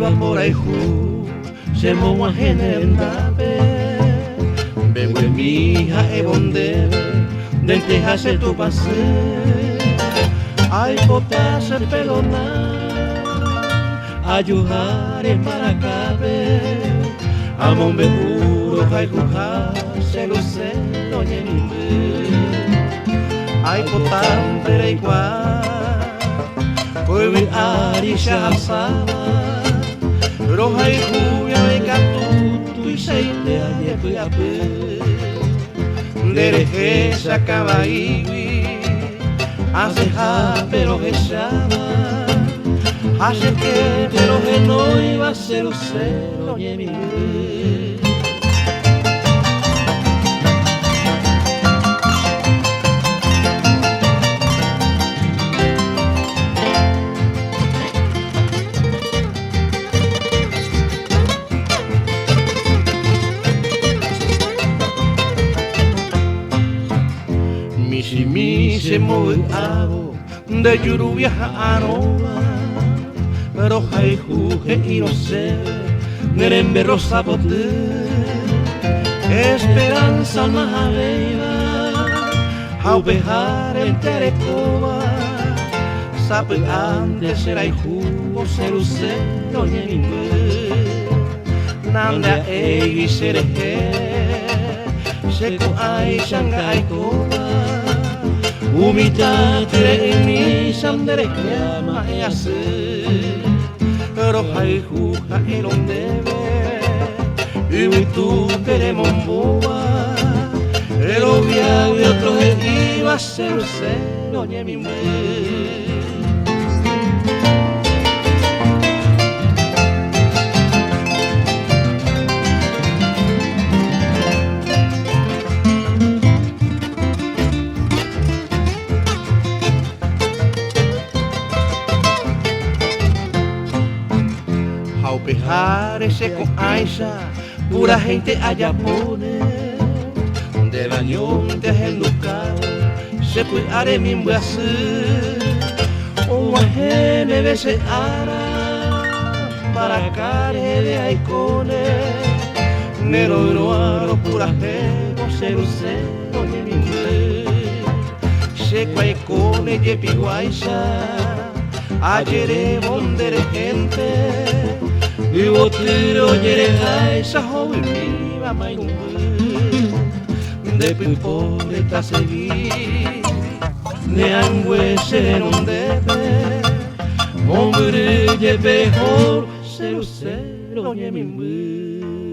Ndahasýiva mborayhu chemog̃uahẽ ne rendápe. Mbeguemi ha'évo ndéve ndenteha che Tupãsy. Aipota che perdona ajuháre marakápe. Amombe'u rohayhuha che lucero ñemimby. Aipotánte reikuaa ko yvy ári che ahasáva. Rohayhu jave katu tuichaite ajepy'apy. Nde rehe che akãvaígui asẽhápe rohecháva. Ha che képe rohenóiva che lucero ñemimby. Michĩmi chembovy'ávo nde jurúgui aha'arõva, rohayhu he'írõ chéve ne rembe rosa poty. Esperanza nahavéiva ha upehárente arekóva, sapy'ánte che rayhúvo che lucero ñemimby. Nandeha'éigui che rehe che ko'áicha nga'aikóva, umi tatyre'ỹmícha nde rehe ama'ẽ asy. Rohayhu ha'érõ ndéve yvytúpe remombóva, reroviágui otro he'íva che lucero ñemimby. Ha upeháre che ko'ãicha purahéinte ajapóne, ndéve añónte ahendukávo che py'a remimbyasy. Og̃uahẽ meve che ára mbaraka reheve aikóne, ne royrõ ropurahévo che ruse. Oñemimby che kuaikóne jepiguáicha ajerévo nde rehénte yvotýre ojereháicha hovymíva mairũmby nde pypore tasegi ne angue che renondépe mombyry jepe eho che lucero ñemimby.